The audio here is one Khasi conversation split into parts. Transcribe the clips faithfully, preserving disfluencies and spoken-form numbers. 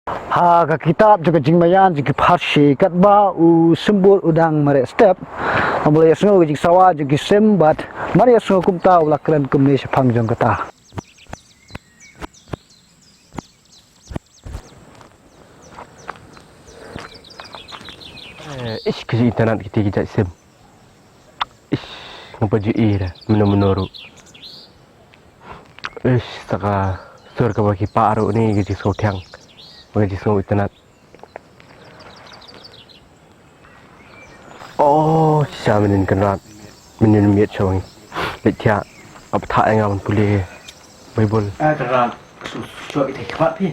Ha ka kitab jong ka jingmaïan jong ki pharshi katba u symbud u dang mareh step, ym la ïohsngew ka jingsawa jong ki sim bad mar ïohsngew kumta u la kren kumne shaphang jong kata. Eh, ish, ka internet kiti ki jait sim. Ish, ngam pat ju i re, mano mano ruh. Ish, sa ka sur kaba ki pah ruh ni ka jingsngew thiang. Ba ka jingsngew internet. Oh, sha mynnin Kynrad. Mynnin miet sha wangi. Leit thiah. Ap tha ïa nga ban pule Baibl. Ah, Kynrad. Su, su, ite khmat phi.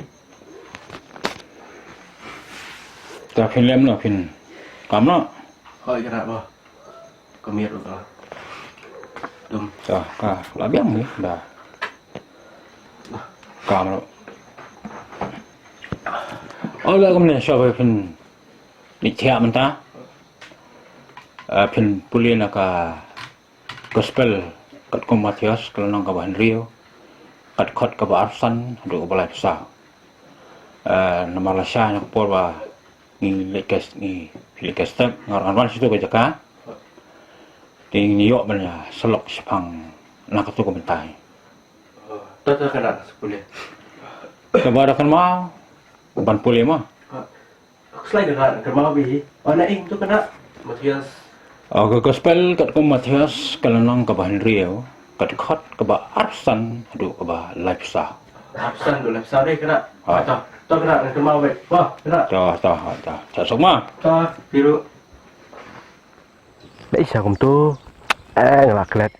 Ta phin lem la phin. Kam la. Hoi, Kynrad ba. Ka miet ruh ka dum. Ta ka la biang ni da. Kam ruh. Ol la kumne sha ba phin ni thiah mynta. Eh, phin pule na ka Gospel katkum Mathaios ka lynnong kaba hynriew, ka dkhot kaba arphew san haduh kaba laiphew saw. Eh, namar lashai na ka por ba ngi leit ka, ngi leit ka step, nga ruh ngan wan sha tu ka jaka. Te ngi ïoh ban ïa sylok shaphang na katu ka bynta. To, to, Kynrad, sa pule. Kaba da kynmaw ban pule mo. Khuslai Kynrad, kynmaw bha hi. Oh, na ing tu Kynrad. Mathaios. Oh, ka Gospel katkum Mathaios ka lynnong kaba hynriew, ka dkhot kaba arphew san haduh kaba laiphew saw. Arphew san haduh laiphew saw re Kynrad. Ah. To, to Kynrad, kynmaw bha. Wah, Kynrad. To, to, to. Sa suk ma. To, phi ruh. Dei sa kumtu. Eh, nga la klet.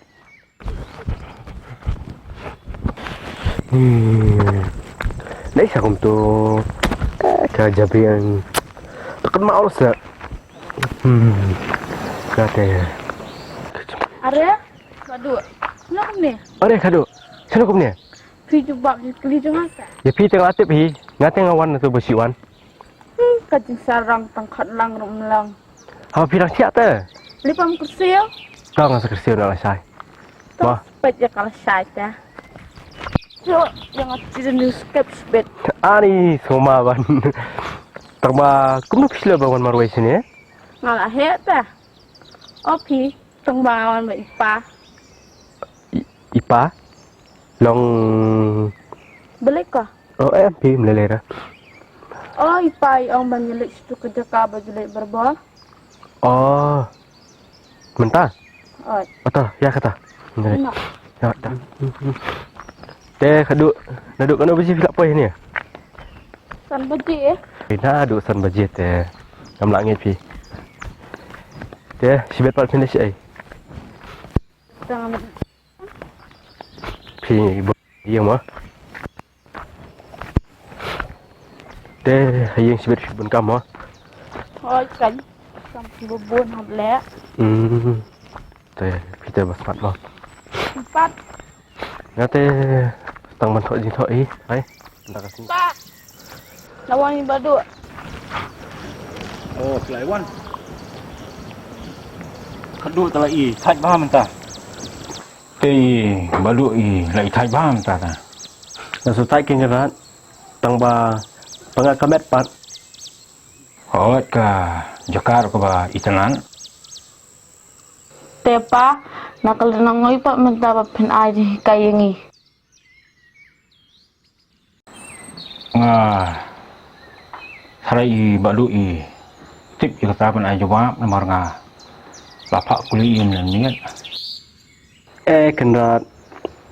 Hmm. Dei sa kumtu. Eh, ka jabiang. Takut mau sa. Hmm. Kate. Are, Khadduh. Shano kumne? Are, Khadduh. Shano kumne? Phi jubab ïa ka kylli jong nga sa. Ïa phi te nga la tip hi. Nga te nga wan na tu ba shu wan. Hmm, ka jingsarong tang khot lang rum lang. Haba phi dang thiah te? Lipam kyrsiew. Ka nga sa kyrsiew na lashai. Ba. Peit ïa ka lashai te. Shu ïa nga ti da news kep sbet. Ani sngewma ban. Tang ba kumno phi shlur ban wan marwei shane? Nga la heh te. O phi. Tang ba nga wan bad i pa. I, i pa? Long. Balei ka? Oh, em phi mlei lei ra. Oh, i pa i ong ban ïaleit sha tu ka jaka ba ju leit barabor. Oh. Mynta? Oi. Ata, ïa kata. Ïa, ïa kata. Te Khadduh, naduh katno baje phi la poi hangne? San baje. Naduh san baje te. Ngam lah ngeit phi. Te shibit pat phin leit shaei? Phi bun ïa mo. Te ha ïing shibit phi bun kam mo. Hooid kan. Kam phi bun hap leh. Hmm. Te phi te ba smat mo. Pat. Nga te tang ban thoh jingthoh hi, hai. Nda ka sing. Pa. La wan i Baduh. Oh, phi la wan. Khadduh te la i thait bha mynta. Te i Baduh i la i thait bha mynta ta. Nga shu thait Kynrad. Tang ba pyngat ka met pat. Hooid ka jaka ruh kaba itynnad. Te pa, na ka lynnong ngi pat mynta ba phin ai jinghikai ïa ngi. Nga, hynrei i Baduh i tip ïa kata ban ai jubab namar nga la phah kylli ïa mynmiet. Eh, Kynrad,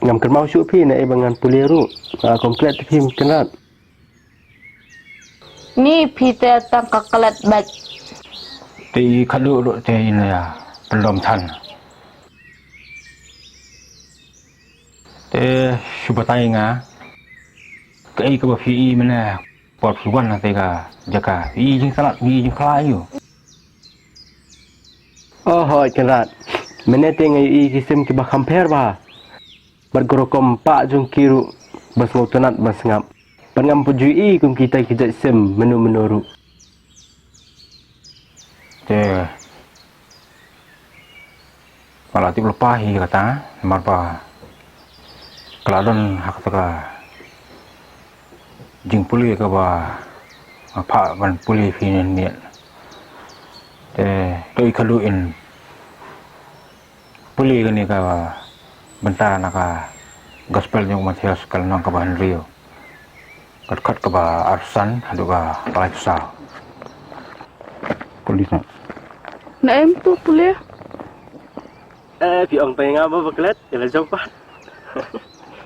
ngam kynmaw shuh phi naei ba ngan pule ruh. Nga khlem klet phi Kynrad. Ni phi te tang ka klet beit. Te i Khadduh ruh te i na pyndom than. Te shu batai nga. Kaei kaba phi i mynne por phi wan na te ka jaka. Phi i jingtyllat, phi i jingkhlaiñ ïa u. Oh hooid Kynrad. Mynne te nga ïohi ki sim kiba kham pher bha. Bad ka rukom pah jong ki ruh ba sngewtynnat ba sngap. Bad ngam pat ju ïohi kum kita ki jait sim mynno mynno ruh. Te nga la tip lypa hi kata namar ba ka la don ha kata ka jingpule kaba Nga phah ban pule phi mynmiet. Te to i kadu in pule kane ka bynta na ka gospel jong u Mathaios ka lynnong kaba hynriew, ka dkhot kaba arphew san haduh kaba laiphew saw. Pule na. Na em tu pule. Eh, phi ong pynga ba baklet, ila jong pat.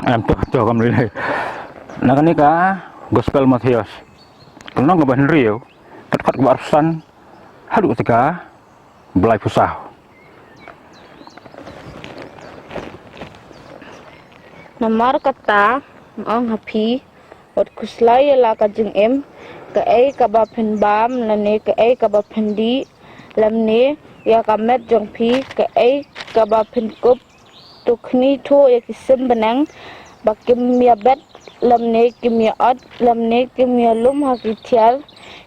Em tu tu kam lei. Na kane ka gospel Mathaios, ka lynnong kaba hynriew, ka dkhot kaba arphew san haduh kaba laiphew saw. Namar kata, nga ong ha phi, wat khuslai ïa la ka jingim, kaei kaba phin bam, lane kaei kaba phin dih, lymne ïa ka met jong phi, kaei kaba phin kup. To khnieh thuh ïa ki sim bneng ba kim ïabet, lymne kim ïa-ot, lymne kim ïalum ha ki thiar,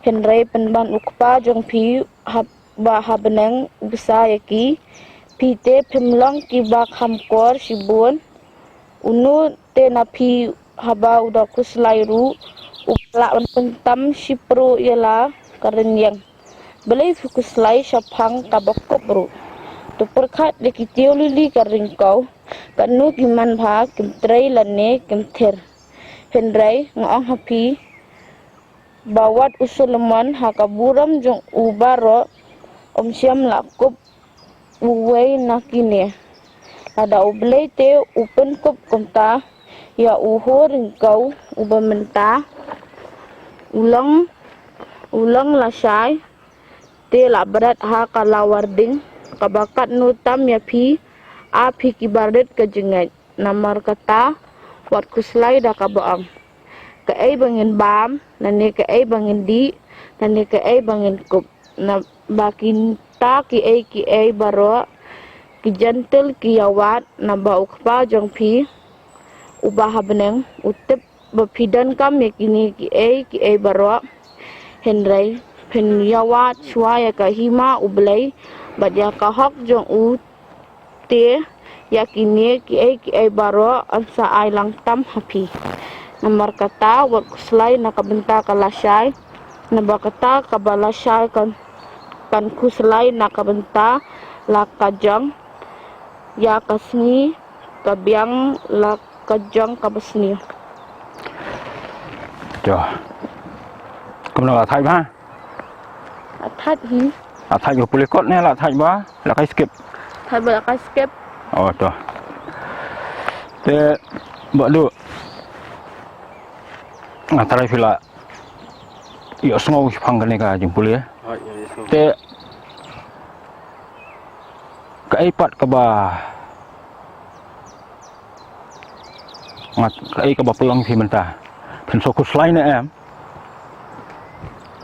hynrei pynban u Kpa jong phi ha, ba ha bneng u bsa ïa ki. Phi te phim long kiba kham kor shibun? Uno te na phi haba u da khuslai ruh, u lah ban pyntam shipruh ïa la ka rynïeng? Balei phi khuslai shaphang kaba kup ruh? To pyrkhat ïa ki tiew lili ka ryngkew, katno ki man bha, kim trei lane kim thir. Hynrei nga ong ha phi, ba wat u Solomon ha ka burom jong u baroh um shym la kup uwei na kine. Lada U Blei te u pynkup kumta ïa u hynriew ryngkew uba mynta, u long, u long lashai, te la bret ha ka lawar ding, kaba katno tam ïa phi, a phi kiba rit ka jingngeit. Namar kata, wat khuslai da kaba ong, kaei ba ngin bam, lane kaei ba ngin dih, lane kaei ba ngin kup. Naba kita kiei kiei baroh ki Jentil ki ïawad, naba u Kpa jong phi uba ha bneng u tip ba phi donkam ïa kine kiei kiei baroh. Hynrei phin ïawad shuwa ïa ka hima U Blei bad ïa ka hok jong u, te ïa kine kiei kiei baroh yn sa ai lang tam ha phi. Namar kata, wat khuslai na ka bynta ka lashai, naba kata kaba lashai kan, kan khuslai na ka bynta la ka jong ïa ka sngi, ka biang la ka jong kaba sniew. Jo. Kumno, la thait bha? La thait hi. La thait ba pule kot ne la thait ba la kai skip? Thait ba la kai skip. Oh, to. Te, Bah Duh, nga tharai phi la ïohsngew shaphang kane ka jingpule. Hooid, ïohsngew. Te kaei pat kaba, nga, kaei kaba pynlong phi mynta? Phin sa khuslai ne em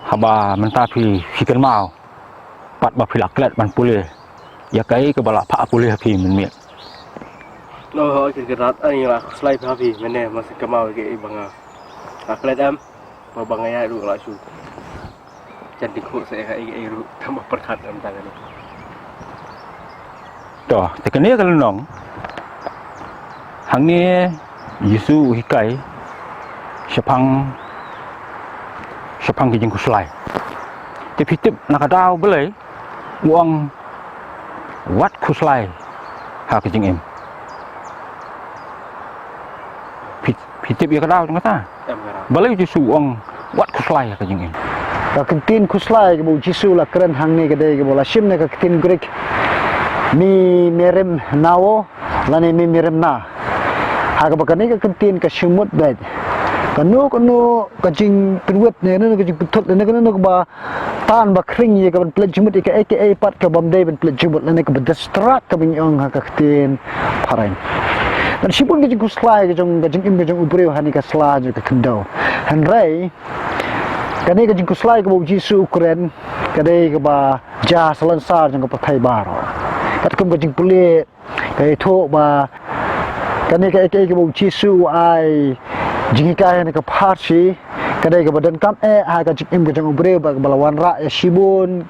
haba mynta phi, phi kynmaw pat ba phi la klet ban pule ïa kaei kaba la phah pule ha phi mynmiet? Lo ho ki kynrad, ai, la khuslai pha phi mynne, ma sa kynmaw kaei ba nga la klet em, ba, ba nga ïa ruh la shu jan ding khuh sa ïa kaei kaei ruh, tang ba pyrkhat em tang kane. To, te kane ka lynnong, hangne Jisu u hikai shaphang, shaphang ki jingkhuslai. Te phi tip na ka daw balei u ong wat khuslai ha ka jingim? Phi, phi tip ïa ka daw jong kata? Em, ka daw. Balei Jisu u ong wat khuslai ha ka jingim? Ka ktien khuslai kaba u Jisu u la kren hangne ka dei kaba u la shim na ka ktien Greek, me, me merimnao, lane me merimna. Ha kaba kane ka ktien ka shim mut bad kano kano ka jingpynwit ne kano kano ka jingpynthut ne kano kano kaba tan ba khring ïa ka ban pynleit jingmut ïa kaei kaei pat kaba ym dei ban pynleit jingmut lane kaba distract kaba ngi ong ha ka ktien phareng. Bad shibun ka jingkhuslai ka jong, ka jingim ka jong u briew ha kane ka sla jong ka khyndew. Hynrei kane ka jingkhuslai kaba u Jisu u kren ka dei kaba jia salonsar jong ka pyrthei baroh. Katkum ka jingpule, ka ïathuh ba kane kaei kaei kaba u Jisu u ai jinghikai ha kane ka pharshi ka dei kaba donkam eh ha ka jingim ka jong u briew bad kaba la wanrah ïa shibun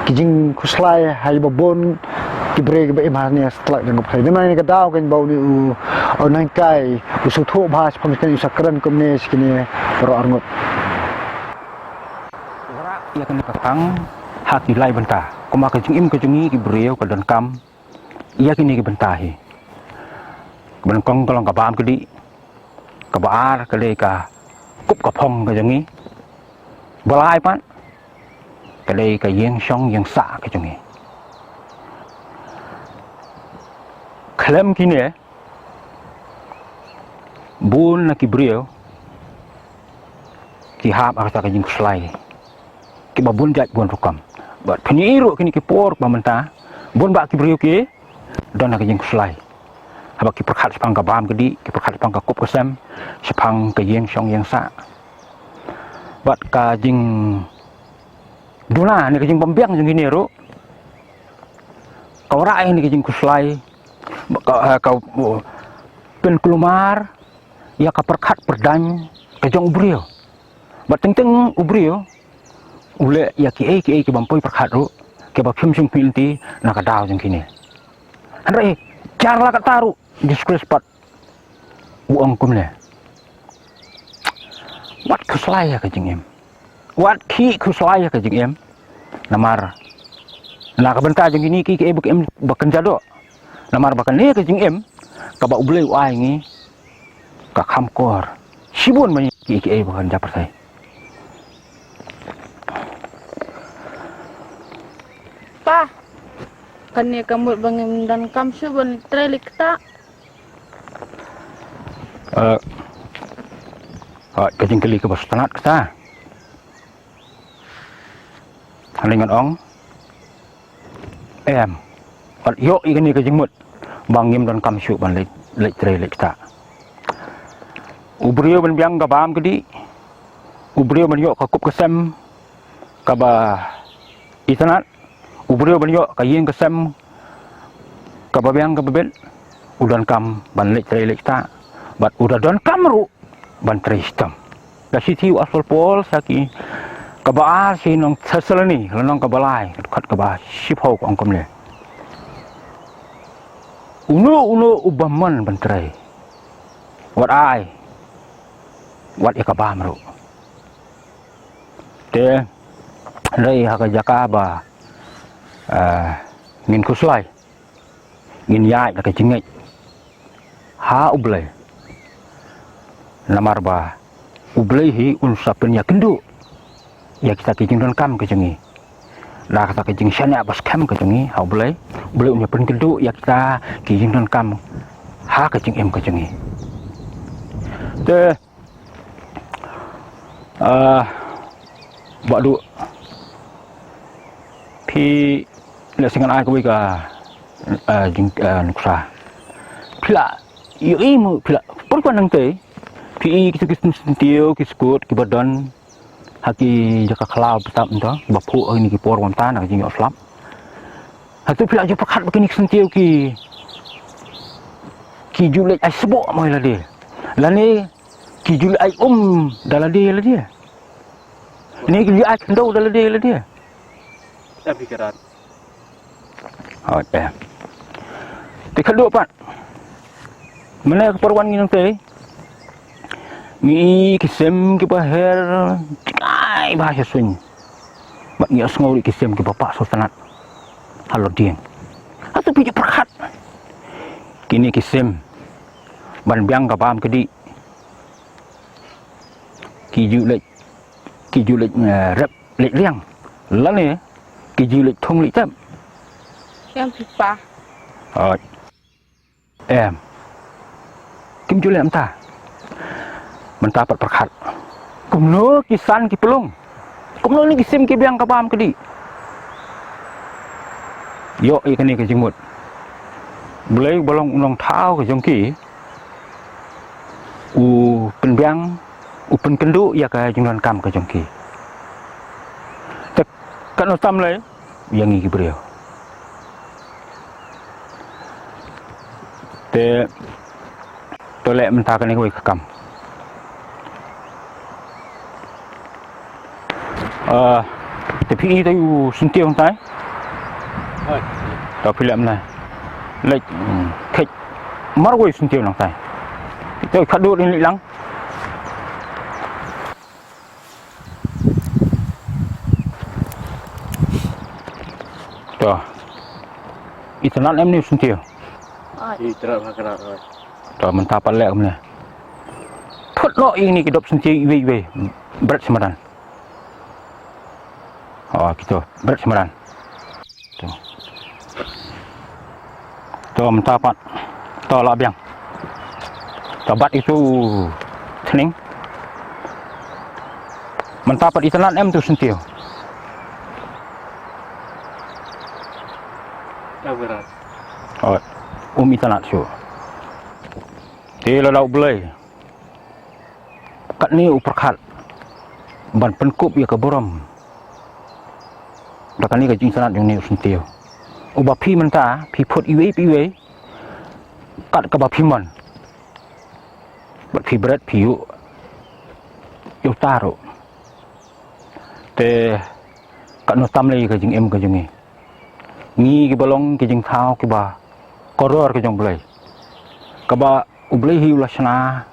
ki jingkhuslai ha kiba bun ki briew kiba im ha kane ka tlak jong ka pyrthei. Te mynta kane ka daw kaba une u, u nonghikai u sngewthuh bha shaphang kane, u sa kren kumne sha kine baroh arngut. Ïa kane ka khang ha ki lai bynta. Kumba ka jingim ka jong ngi ki briew ka donkam ïa kine ki bynta hi. Kaba nyngkong ka long ka bam kdih. Kaba ar ka dei ka kup ka phong ka jong ngi. Ba lai pat ka dei ka ïing shong ïing sah ka jong ngi. Khlem kine, bun na ki briew ki hap ha kata ka jingkhuslai kiba bun jait bun rukom. Bad pynïaid ruh kine ki por ba mynta, bun ba ki briew ki don ha ka jingkhuslai. Haba ki pyrkhat shaphang ka bam kdih, ki pyrkhat shaphang ka kup ka sem, shaphang ka ïing shong ïing sah. Bad ka jingduna ne ka jingbymbiang jong kine ruh ka wanrah ïa kane ka jingkhuslai, ka, ka, ka pynkulmar ïa ka pyrkhat pyrdaiñ ka jong u briew. Bad teng teng u briew u leh ïa kiei kiei ki bym poi pyrkhat ruh, kiba khim shym khmih lynti na ka daw jong kine. Hynrei jar la katta ruh Jisu Khrist pat u ong kumne. Wat khuslai ïa ka jingim. Wat khih khuslai ïa ka jingim. Namar na ka bynta jong kine kiei kiei ba ka im ba kynja doh. Namar ba kane ka jingim kaba U Blei u ai ngi ka kham kor shibun ban ïa kiei kiei ba kynja pyrthei. Pa, kane ka mut ba ngim donkam shuh ban trei leit ktah. Eh, hooid, ka jingkylli kaba sngewtynnat kata. Hangne ngan ong, em, wat ïoh ïa kane ka jingmut ba ngim donkam shuh ban leit, leit trei leit ktah. U briew ban biang ka bam kdih, u briew ban ïoh ka kup ka sem kaba itynnat, u briew ban ïoh ka ïing ka sem kaba biang kaba bit, u donkam ban leit trei leit ktah, bad u da donkam ruh ban trei shitom. Ka shithi u apostol Paul sha ki kaba ar sha ki nong Thessaloni, lynnong kaba lai, dkhot kaba shiphew ka ong kumne. Uno uno uba mon ban trei, wat ai, wat ïa ka bam ruh. Te hynrei ha ka jaka ba, eh, ngin khuslai, ngin ïaid da ka jingngeit ha U Blei. Namar ba U Blei hi un sa pynïakynduh ïa kita ki jingdonkam ka jong ngi. Da kata ka jingshaniah ba skhem ka jong ngi ha U Blei, U Blei un ïa pynkynduh ïa kita ki jingdonkam ha ka jingim ka jong ngi. Te Ah, Bah Duh, phi la sngew ai kawei ka, ah, jing, ah, nuksa. Phi la ïohi mo, phi la, por ko nang te, phi i kitu ki syntiew, ki skud, kiba don ha ki jaka khlaw btap nto, ba phuh ha kine ki por mynta na ka jingïoh slap. Hato phi la ju pyrkhat ba kine ki syntiew ki, ki ju leit ai sboh mo ïa lade, lane ki ju leit ai um da lade ïa lade, ne ki ju leit ai khyndew da lade ïa lade? Em, phi kyrpad. Hooid, em. Te khadduh pat, mynne ka por wan ngi nangtei, ngi i ki sim kiba her jngai bha sha suiñ. Bad ngi ïohsngew ruh ki sim kiba pah sngewtynnat halor dieng. Hato phi ju pyrkhat, kine ki sim ban biang ka bam kdih, ki ju leit, ki ju leit, eh, rep leit riang, lane ki ju leit thung leit tep? Em, phi pa. Hooid. Em. Kim ju leh mynta. Mynta pat pyrkhat, kumno ki san ki pynlong, kumno ne ki sim ki biang ka bam kdih. Ïoh ïa kane ka jingmut. Blei ba long u nongthaw ka jong ki, u pynbiang, u pynkynduh ïa ka jingdonkam ka jong ki. Te katno tam lei ïa ngi ki briew. Te to leh mynta kane kawei ka kam. Ah, te phi i te u syntiew nangtai. Hooid. To phi leh mynta. Leh, hmm, kheit marwei syntiew nangtai. Te khadduh rin leit lang. To. Itynnad em ne u syntiew? Oi. Itynnad ha ka rat, oi. To mynta pat leh kumne. Phut noh ïa kine ki dop syntiew iwei iwei. Bret sha madan. Oh, kito. Bret sha madan. To. To mynta pat. To lah biang. To bat itu tning. Mynta pat itynnad em tu syntiew? Oi, um itynnad shuh. Te lada U Blei katne u pyrkhat ban pynkup ïa ka burom da kane ka jingtynnad jong une u syntiew, uba phi mynta phi phut iwei pa iwei kat kaba phi mon. Bad phi bret phi ïuh ïa uta ruh. Te katno tam lei ka jingim ka jong ngi, ngi kiba long ki jingthaw kiba kordor ka jong U Blei, kaba U Blei hi u la shna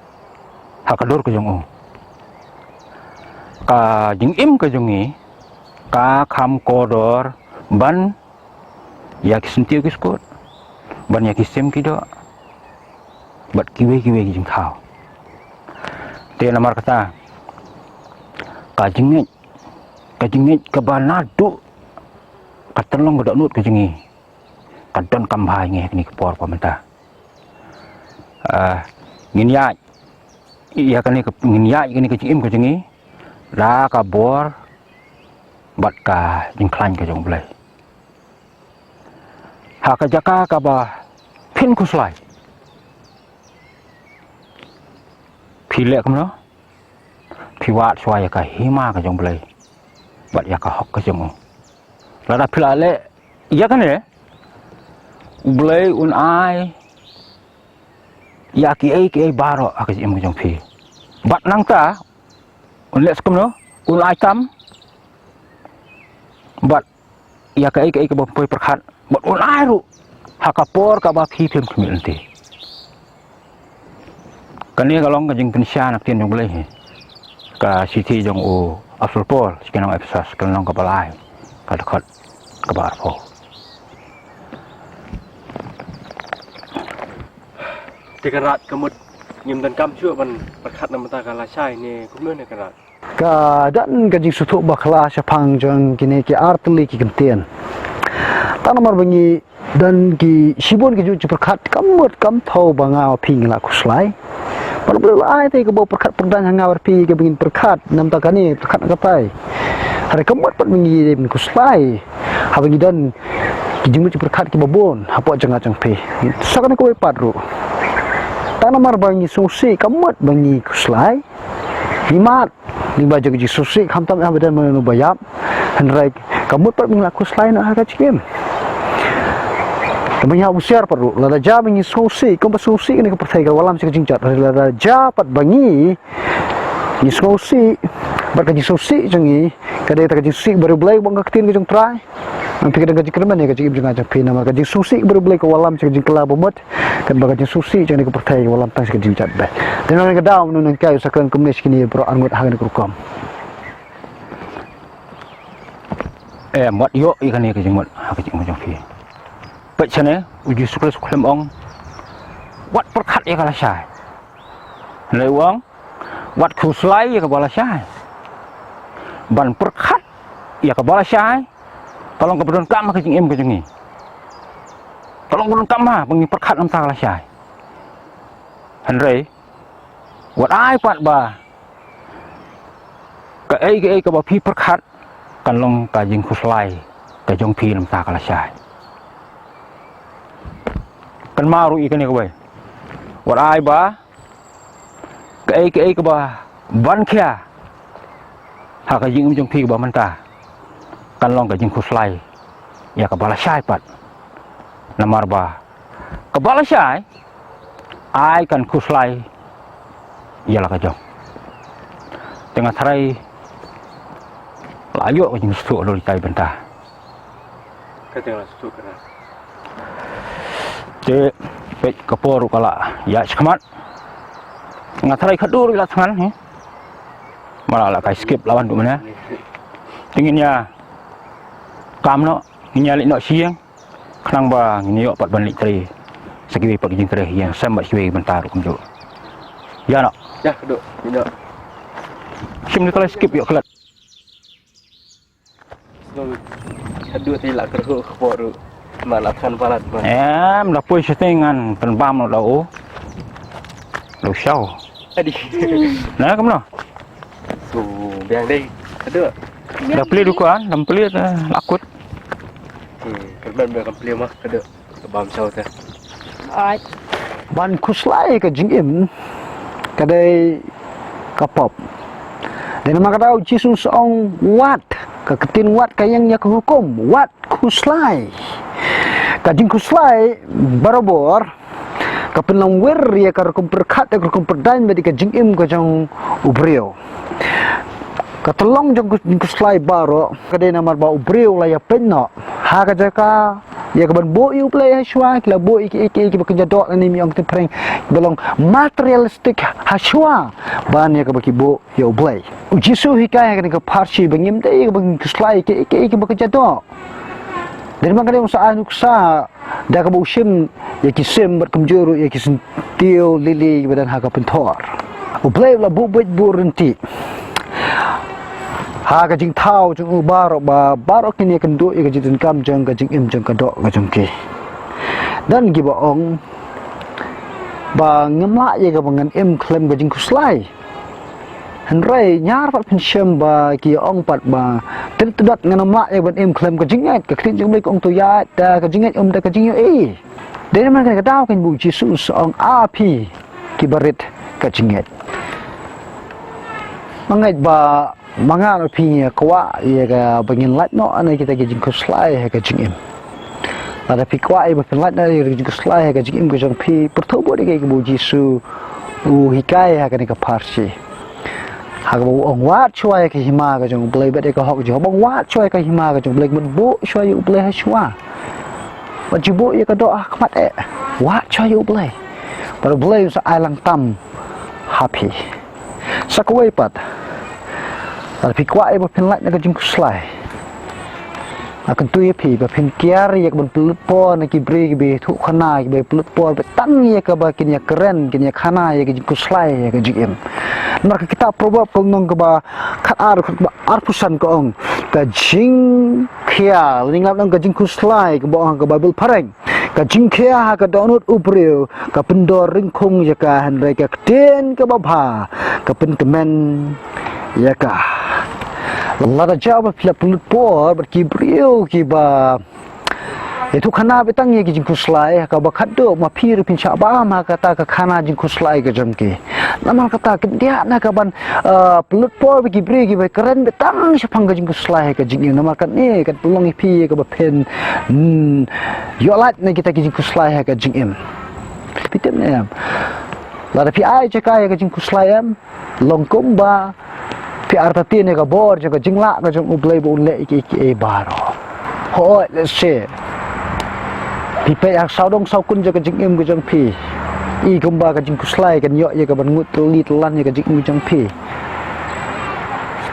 ha ka dur ka jong u. Ka jingim ka jong ngi ka kham kordor ban ïa ki syntiew ki skud, ban ïa ki sim ki doh, bad kiwei kiwei ki jingthaw. Te namar kata ka jingngeit, ka jingngeit kaba naduh ka tynlong ka dohnud ka jong ngi ka donkam bha ïa ngi ha kane ka por kaba mynta. Ah, ngin ïaid ïa kane ka, ngin ïaid ïa kane ka jingim ka jong ngi da ka bor bad ka jingkhlaiñ ka jong U Blei. Ha ka jaka kaba phin khuslai, phi leh kumno? Phi wad shuwa ïa ka hima ka jong U Blei bad ïa ka hok ka jong u. Lada phi la leh ïa kane, U Blei un ai ïa kiei kiei baroh ha ka jingim ka jong phi. Bad nangta un leh kumno? Un ai tam bad ïa kaei kaei kaba phi pyrkhat bad un ai ruh ha ka por kaba phi phim khmih lynti. Kane ka long ka jingpynshai na ka ktien jong U Blei hi. Ka shithi jong u Apostol Paul sha ki nong Ephesus, ka lynnong kaba lai, ka dkhot kaba arphew. Te Kynrad, ka mut ngim donkam shuh ban pyrkhat na ka bynta ka lashai ne kumno ne Kynrad? Ka don ka jingsngewthuh bakla shaphang jong kine ki artylli ki kyntien. Tang namar ba ngi don ki shibun ki jingpyrkhat, ka mut kam thaw ba nga bad phi ngi la khuslai. Bad U Blei u la ai te kaba pyrkhat pyrdaiñ ha nga bad phi kaba ngin pyrkhat, namar kane pyrkhat na katai. Hynrei ka mut pat ba ngi dei ban khuslai haba ngi don ki jingmut jingpyrkhat kiba bun hapoh jong nga jong phi. Sa kane kawei pat ruh, tang namar ba ngi sngewsih, ka mut ba ngi khuslai. Ngi mad lyngba jong ka jingsngewsih, khamtam ïa ba don mano mano ba ïap. Hynrei ka mut pat ba ngi la khuslai na ha ka jingim. Te ba ngi hap husiar pat ruh, lada jia ba ngi sngewsih, kumba sngewsih kane ka pyrthei ka wallam sha ka jingjot. Hynrei lada jia pat ba ngi, ngi sngewsih, bad ka jingsngewsih jong ngi ka dei kata ka jingsngewsih bariewblei bad ka ktien ka jong U Trai. Ngan phi ka dang ka jingkyrmen ïa ka jingim jong nga jong phi, namar ka jingsngewsih bariewblei ka wallam sha ka jingkylla ba mut. Katba ka jingsngewsih jong kane ka pyrthei ka wallam tang sha ka jingjot beit. Te nang ka daw mynno nang kai u sa kren kumne sha kine baroh arngut ha kane ka rukom. Em, wat ïoh ïa kane ka jingmut ha ka jingim jong phi. Peit shane, u Jisu Khrist u khlem ong wat pyrkhat ïa ka lashai. Hynrei u ong wat khuslai ïa kaba lashai. Ban pyrkhat ïa kaba lashai ka long kaba donkam ha ka jingim ka jong ngi. Ka long kaba donkam ha ba ngi pyrkhat na ka bynta ka lashai. Hynrei wat ai pat ba kaei kaei kaba phi pyrkhat kan long ka jingkhuslai ka jong phi na ka bynta ka lashai. Kynmaw ruh ïa kane kawei. Wat ai ba kaei kaei kaba ban khia ha ka jingim jong phi kaba mynta kan long ka jingkhuslai ïa kaba lashai pat. Namar ba kaba lashai ai kan khuslai ïa la ka jong. Te nga tharai la ïoh ka jingsngewthuh halor ita i bynta. Ka te nga la sngewthuh ka. Te peit ka por ruh ka la ïaid shakhmat. Nga tharai ka dur ruh la thngan hi. Ma la la kai skip la wan tu mane. Te ngin ïa kam noh. Ngin ïa leit noh sha ïing, khnang ba ngin ïoh pat ban leit trei sa kiwei pat ki jingtrei ha ïing, sem bad kiwei ki bynta ruh kumjuh. Ïa noh. Ïa, khublei, ïa noh. Shim ni ka lai skip ïoh klet. Khublei, khublei te la kyrhuh ka por ruh. Ma la than palat ma. Em, da poi shatei ngan pynbam noh da u. Da u shaw. Adi. Na, kumno? Su biang dei. Khublei. Da plie dukan, da plie, eh, la kut. Hmm, kyrmen ba kam plie ma, khublei. Ka bam shaw te. Ai. Ban khuslai ka jingim ka dei ka pop. Dei namar kata u Jisu u ong wat, ka ktien wat ka ïeng ïa ka hukum, wat khuslai. Ka jingkhuslai barabor ka pynlong wir ïa ka rukom pyrkhat, ïa ka rukom pyrdaiñ bad ïa ka jingim ka jong u briew. Ka tyllong jong ka jingkhuslai baroh ka dei namar ba u briew u la ïapeit noh ha ka jaka ïa kaban buh ïa u Blei ha shuwa, ki la buh ïa ki, ïa ki, ïa kiba kynja doh lane, ym ong ktien phareng, ba long materialistic ha shuwa ban ïa kaba ki buh ïa u Blei. U Jisu u hikai ha kane ka pharshi ba ngim dei ïa kaba ngin khuslai ïa ki, ïa ki, ïa kiba kynja doh. Dei namar kane u sa ai nuksa da kaba u shim ïa ki sim bad kumjuh ruh ïa ki syntiew lili ba don ha ka pynthor. U Blei u la buh beit buh ryntih ha ka jingthaw jong u baroh, ba baroh kin ïakynduh ïa ka jingdonkam jong ka jingim jong ka doh ka jong ki. Don kiba ong ba ngim lah ïa kaba ngan im khlem ka jingkhuslai. Hynrei ñiar pat phin shem ba ki ong pat ba, tyrtdot ngan ym lah ïa ban im khlem ka jingngeit, ka ktien jong u Blei ka ong to ïaid da ka jingngeit, ym da ka jingïohi. Dei namar kane ka daw kane ba u Jisu u ong, a phi kiba rit ka jingngeit. Nga ngeit ba ma nga bad phi ngi kwah ïa kaba ngin lait noh na kita ki jingkhuslai ha ka jingim. Lada phi kwah ïa ba phin lait na ïa ka jingkhuslai ha ka jingim ka jong phi, pyrthuh bad ïa kaba u Jisu u hikai ha kane ka pharshi. Ha kaba u ong wat shuwa ïa ka hima ka jong u Blei bad ïa ka hok jong u, ong wat shuwa ïa ka hima ka jong u Blei, mut buh shuwa ïa u Blei ha shuwa. Wat ju buh ïa ka doh ha khmat eh. Wat shuwa ïa u Blei. Bad u Blei un sa ai lang tam ha phi. Sa kawei pat, lada phi kwah ïa ba phin lait na ka jingkhuslai, nga kyntu ïa phi ba phin kiar ïa ka ban pynlut por na ki briew kiba ïathuh khana, kiba pynlut por ba tang ïa kaba kin ïakren, kin ïakhana ïa ka jingkhuslai, ïa ka jingim. Namar ka kitab Proverb ka lynnong kaba khatar, kaba arphew san ka ong, ka jingkhia, lane nga ong ka jingkhuslai kaba ong ha ka Baibl phareng. Ka jingkhia ha ka dohnud u briew ka pyndor ryngkhung ïa ka, hynrei ka ktien kaba bha ka pynkmen ïa ka. Lada jia ba phi la pynlut por bad ki briew kiba ïathuh khana beit tang ïa ki jingkhuslai, ha kaba khatduh ma phi ruh phin shah bam ha kata ka khana jingkhuslai ka jong ki. Namar kata khyndiat na ka ban, ah, pynlut por bad ki briew kiba kren beit tang shaphang ka jingkhuslai ha ka jingim. Namar kane kan pynlong ïa phi kaba phin, hmm, ïoh lait na kita ki jingkhuslai ha ka jingim. Phi tip ne em? Lada phi ai jaka ïa ka jingkhuslai em, long kumba phi artatien ïa ka bor jong ka jinglah ka jong u Blei ba un leh ïa kiei kiei baroh. Hooid, lehse phi peit ha sawdong sawkun jong ka jingim ka jong phi, i kumba ka jingkhuslai kan ïoh ïa ka ban ngut tylli tyllan ïa ka jingim ka jong phi.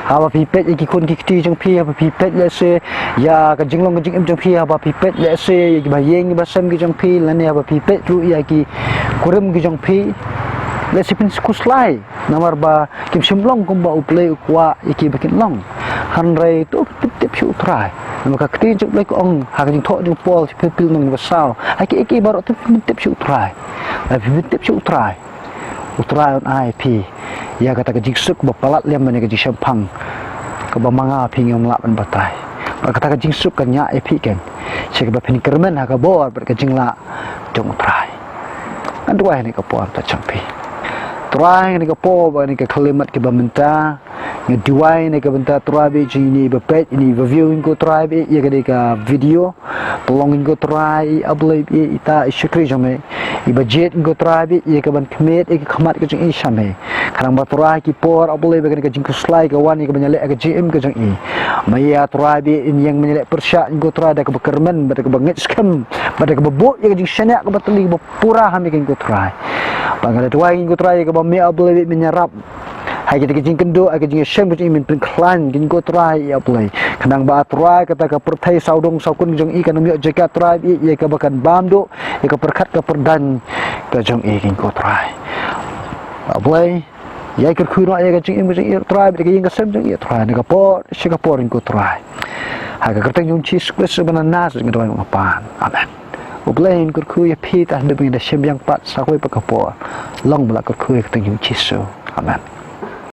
Haba phi peit ïa ki khun ki kti jong phi, haba phi peit lehse ïa ka jinglong ka jingim jong phi, haba phi peit lehse ïa kiba ïeng kiba sem ki jong phi, lane haba phi peit ruh ïa ki kurim ki jong phi, lehse phin khuslai. Namar ba kim shym long kumba u Blei u kwah ïa ki ba kin long. Hynrei to phin pyntip sha u Trai. Namar ka ktien jong u Blei ka ong ha ka jingthoh jong u Paul, Philippi lynnong ba saw, ha kiei kiei baroh to phin pyntip sha u Trai. Lada phi pyntip sha u Trai, u Trai un ai ïa phi ïa kata ka jingsuk ba palat lem ban ïa ka jingshemphang kaba ma nga phi ngim lah ban batai. Bad kata ka jingsuk kan ñiah ïa phi kan, sha kaba phin kyrmen ha ka bor bad ka jinglah jong u Trai. Ngan duwai ha kane ka por ta jong phi. Trai, ha kane ka por bad ha kane ka khyllipmat kaba mynta, nga duwai na ka bynta Trai bad jong ine iba peit, ine iba view, ko Trai bad ïa kane ka video. Pynlong ko Trai, A Blei, ïa ita i shakri jong me, iba jied ko Trai bad ïa ka ban khmih ïa ka khmat ka jong i sha me. Khnang ba Trai ki por, A Blei, ba kane ka jingkhuslai ka wan ïa ka ban ïaleh ka jingim ka jong i. Ma ïa Trai bad in ïeng ban ïaleh pyrshah ko Trai da kaba kyrmen, bad da kaba ngeit skhem, bad da kaba buh ïa ka jingshaniah kaba tylli kaba pura ha me ko Trai. Ba nga la duwai ko Trai ïa kaba me, A Blei, bad me ïarap ha kita ki jingkynduh, ha ki jingïashem ka jong i, men pynkhlaiñ ko Trai, A Blei. Khnang ba Trai kata ka pyrthei sawdong sawkun jong i kan ym ïoh jaka Trai, ïa kaba kan bam duh ïa ka pyrkhat ka pyrdaiñ ka jong i, ko Trai. Ba Blei, ïa kyrkhu noh ïa ka jingim ka jong i Trai, bad ka ïing ka sem jong i Trai, na ka por sha ka por, ko Trai. Ha ka kyrteng jong Jisu Khrist ba na Nasareth nga duwai, nga pan. Amen. U Blei un kyrkhu ïa phi, ta haduh ba ngin da shim biang pat sa kawei pat ka por. Long ba la kyrkhu ïa ka kyrteng jong Jisu. Amen.